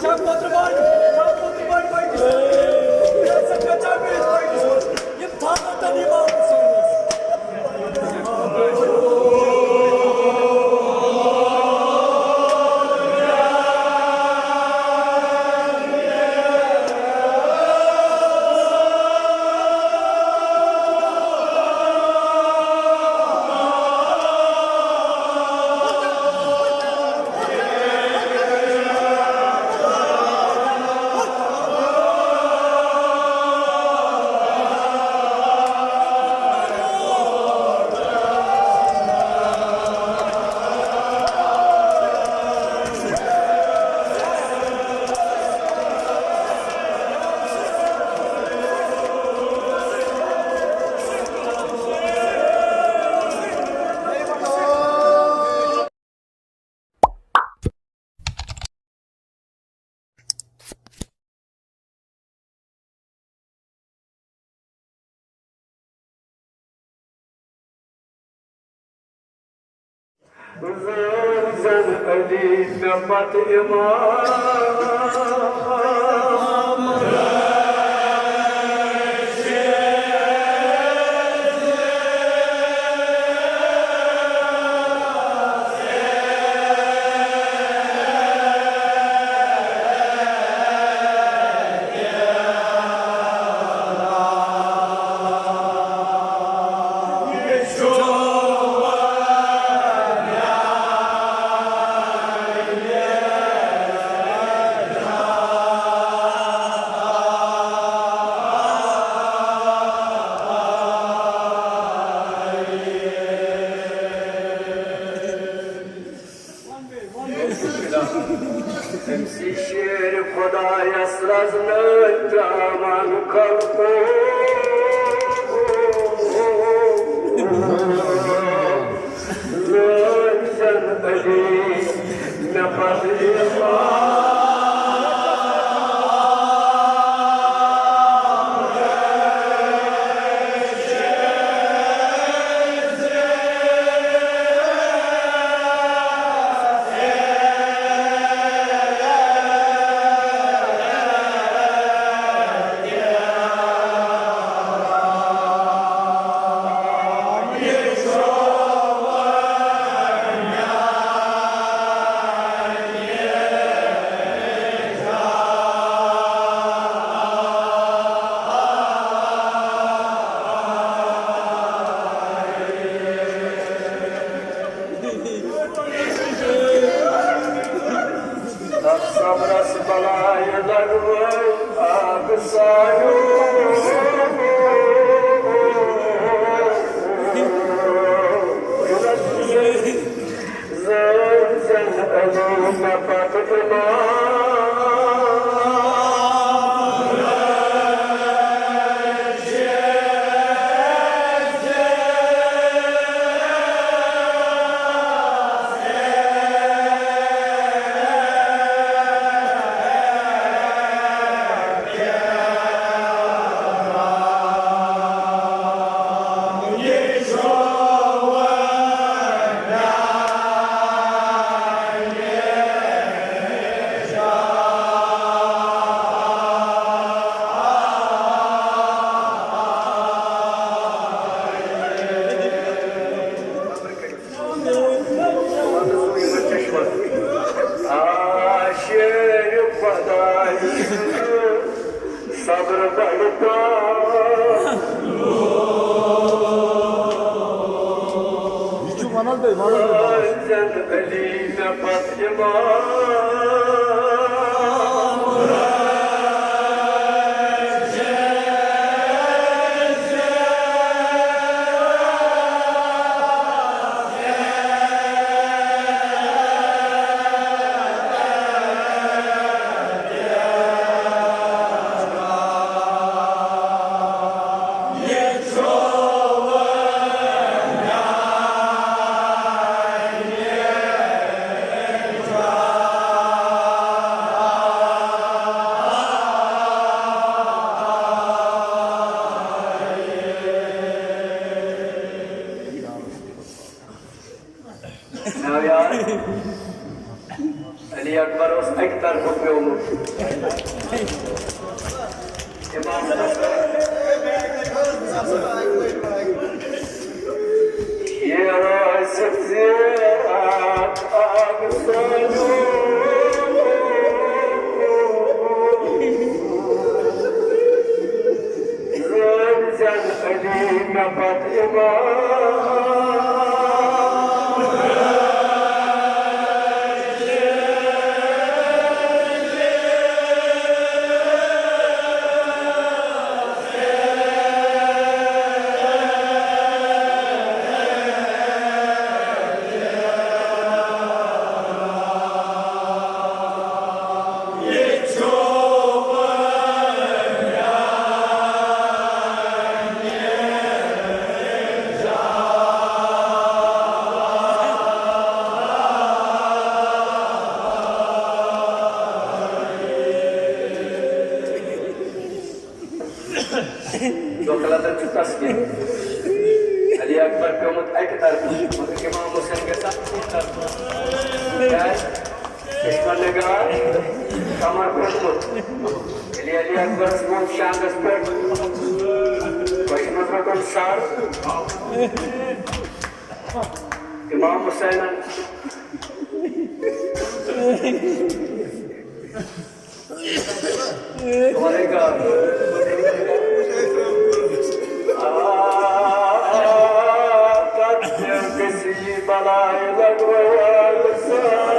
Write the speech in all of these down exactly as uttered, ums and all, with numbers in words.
چمپوتر بانڈ، چمپوتر بانڈ پٲکِستان۔ ریاست کا چمپیَن پٲکِستان۔ یِم تھاوَن تَتہِ یِم آمٕتۍ سٲنِس۔ زن زن علی مےٚ پتہٕ امام۔ أمۍ سٕے شیرِ خۄدایَس رَزنٲوۍ ترٛاوان خلقو۔ لٲج زَن علی مےٚ پَتہٕ یِوان۔ تَتھ صبرَس بَلایہِ لَگوٕے آگہٕ سایو۔ زٲنۍ زَن علی مےٚ پَتہٕ اِمام۔ آ شیرِ خۄدایہِ صبر بَڑِ پا۔ یہِ چھُ وَنان تۄہہِ، وَنان تۄہہِ، وَنان تۄہہِ۔ زَن علی مےٚ پَتہٕ اِمام۔ یہ روزِ زیارت اکھ سانیو۔ زٲنۍ زٮ۪ن علی مےٚ پتہٕ امام۔ دۄکھٕ لَتَن چھُ تسکیٖن۔ علی اکبر پیومُت اَکہِ طرفہٕ، مگر امام حسین گژھِ اَتھ کُنہِ طرفہٕ۔ کیٛازِ؟ چشمہ نگار کمر پھوٚٹمُت۔ ییٚلہِ علی اکبرس ووٚن شانٛگس پٮ۪ٹھ، پشمہٕ پھوٚٹُن سر۔ امام حسینن وَنے گا۔ آ، آ، تَتھ پٮ۪ٹھ گٔژھی بَلاے لَگوَے آگہٕ سان۔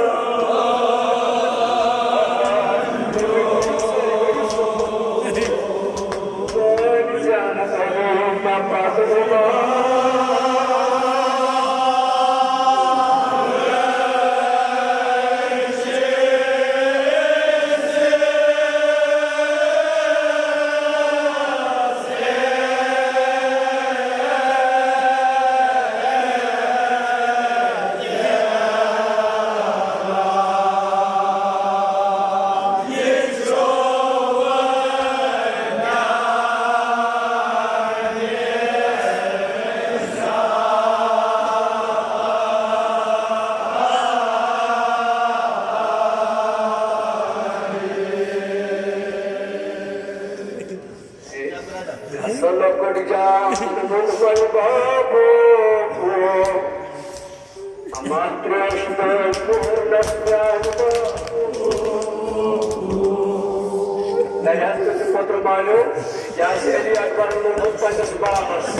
اصل لۄکُٹ جان ووٚن وۄنۍ بابو۔ اما ترٛیش نہٕ حظ کوٗنس جان بابو۔ نہ حظ تُہۍ چھِو پوٚتُر مٲلِو، یہِ آسہِ علی اکبرن ووٚنمُت پننِس بابس۔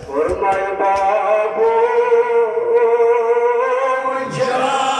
فرمایا بابو جان۔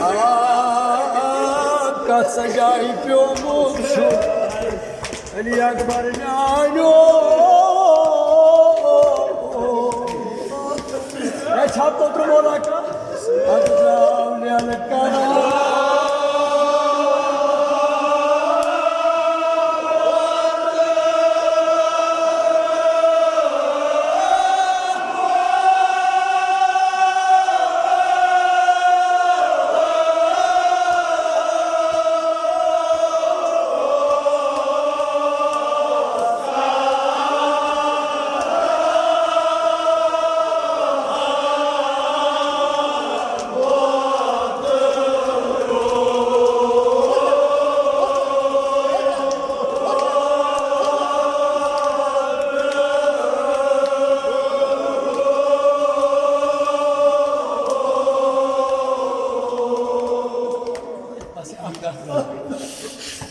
آ، کتھ سا جایہِ پیومُت چھُ علی اکبر میانیو؟ اے چھا پوٚتُر مولا کانٛہہ؟ اَدٕ درٛاو نیلہٕ کَران۔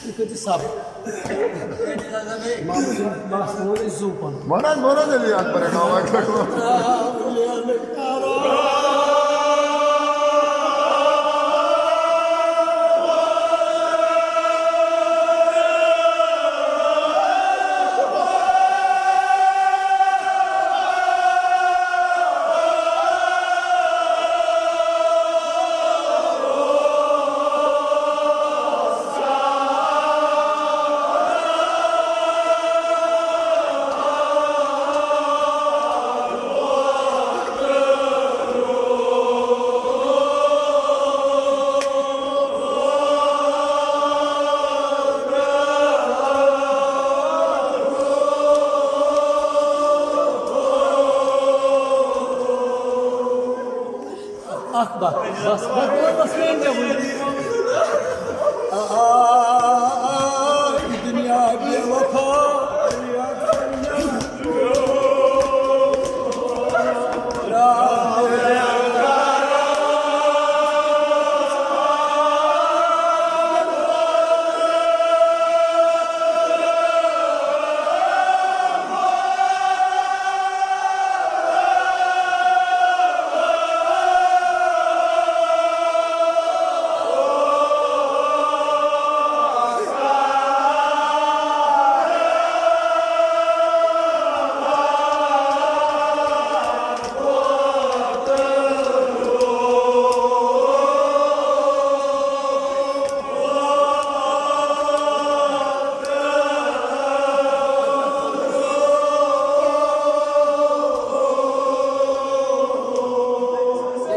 یہِ کۭتِس سب؟ بس ووٚن أسۍ زُو پَہَن۔ وَن حظ، وَن حظ علی اکبر، اللہ اکبر۔ اکھ بکھ۔ بس، بس، بس، بس، وۄنۍ کیٛاہ وۄنۍ؟ آ، آ، آ، آ، یہِ دُنیا بے وفا۔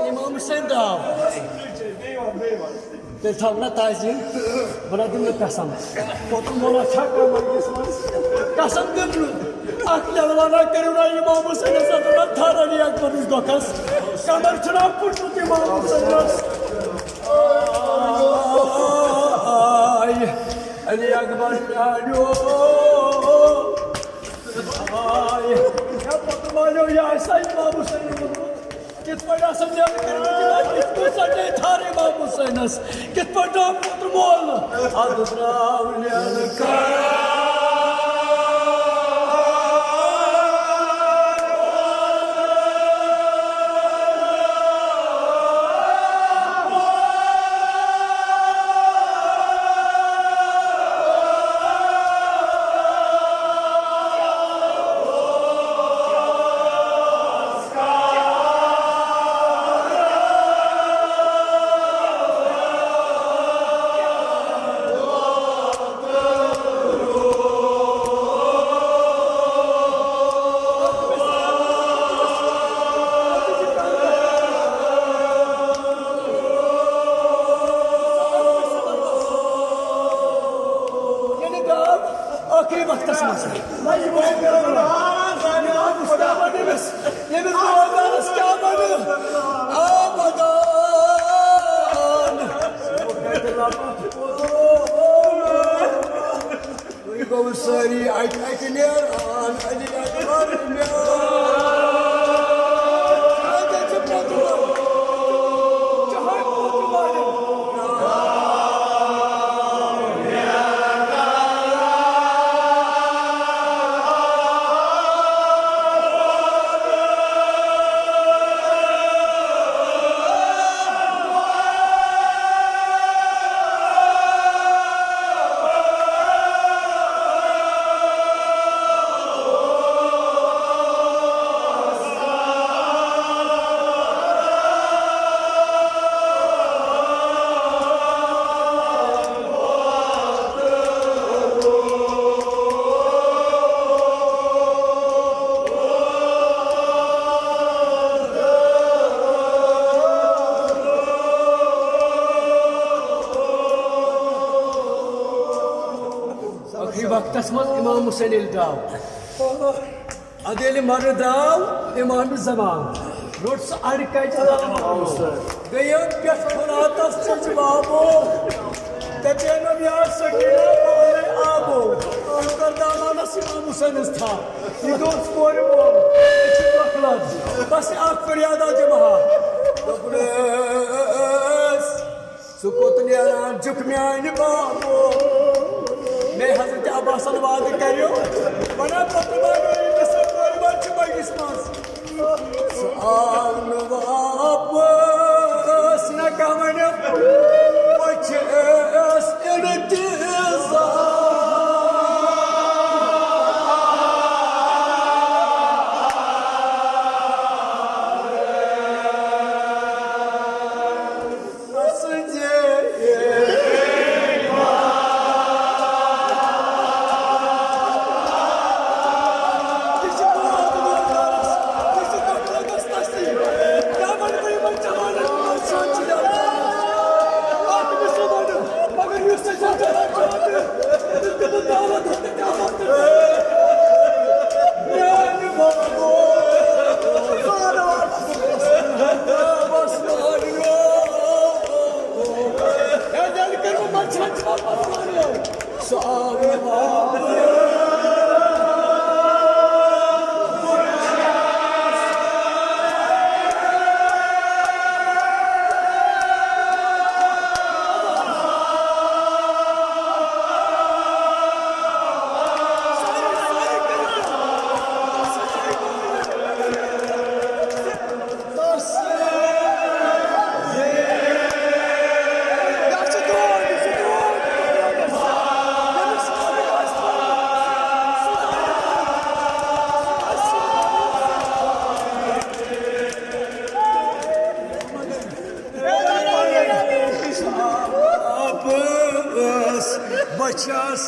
امام حسین درٛاو۔ تیٚلہِ تھاوو نا تعظیٖم، بہٕ نہ دِمہٕ نہٕ قسم۔ پوٚتُس ووٚن اَتھ چھا کانٛہہ مجلس منٛز؟ قسم دیُت نہٕ۔ اکھ لٮ۪ولانا کٔرِو نا امام حسینس سۭتۍ نا تھر علی اکبرس دۄکھس۔ کمر چھُنہ پھُٹمُت امام حسینس؟ آے علی اکبر میٛانیو۔ آے، یا پتہٕ مانیو، یا آسہِ سا امام حسین ووٚنمُت۔ کِتھ پٲٹھۍ آسن نیرٕ کٔرمٕتۍ یِمن؟ کِتھ پٲٹھۍ ژَٹے تھر امام حسینس؟ کِتھ پٲٹھۍ آو پوٚت مول؟ اَدٕ درٛاو نیرٕ کران۔ یعنی گاو ٲخری وقتس منٛز۔ مُستقبل أمِس، ییٚمِس روزدارس کیٛاہ بنہِ؟ آبادان۔ تُہۍ گوٚو سٲری اَتہِ اَتہِ نیران، علی اکبر میون۔ اَتہِ چھِ پوٚتُس۔ چاہے پوٚتُس۔ ٲخری وقتس منٛز امام حسین ییٚلہِ درٛاو، ادٕ ییٚلہِ مرٕ درٛاو امام زمان، روٚٹ سُہ اَڑِ کَچہِ دامہٕ۔ دوٚیِم پٮ۪ٹھ فراتس ژٔج وابو، دَپینَم یا سکینہ پانے آبو، أمۍ کٔر دامانس امام حسینس تھپھ۔ یہِ دوٚس کورِ وول، یہِ چھُ مۄکلان۔ بس اکھ فریادا دِمہٕ ہا۔ دوٚپنَس، ژٕ کوٚت نیران چھُکھ میانہِ بابو؟ مےٚ حضرت عباسن وعدٕ کریو، ونان پتہٕ ما گٔیی مےٚ سۭتۍ قربان چھُ بٔنگِس منٛز۔ سُہ آو نہٕ واپس، نہ کانٛہہ ونیو، بہٕ چھُس انتظار۔ بہٕ چھَس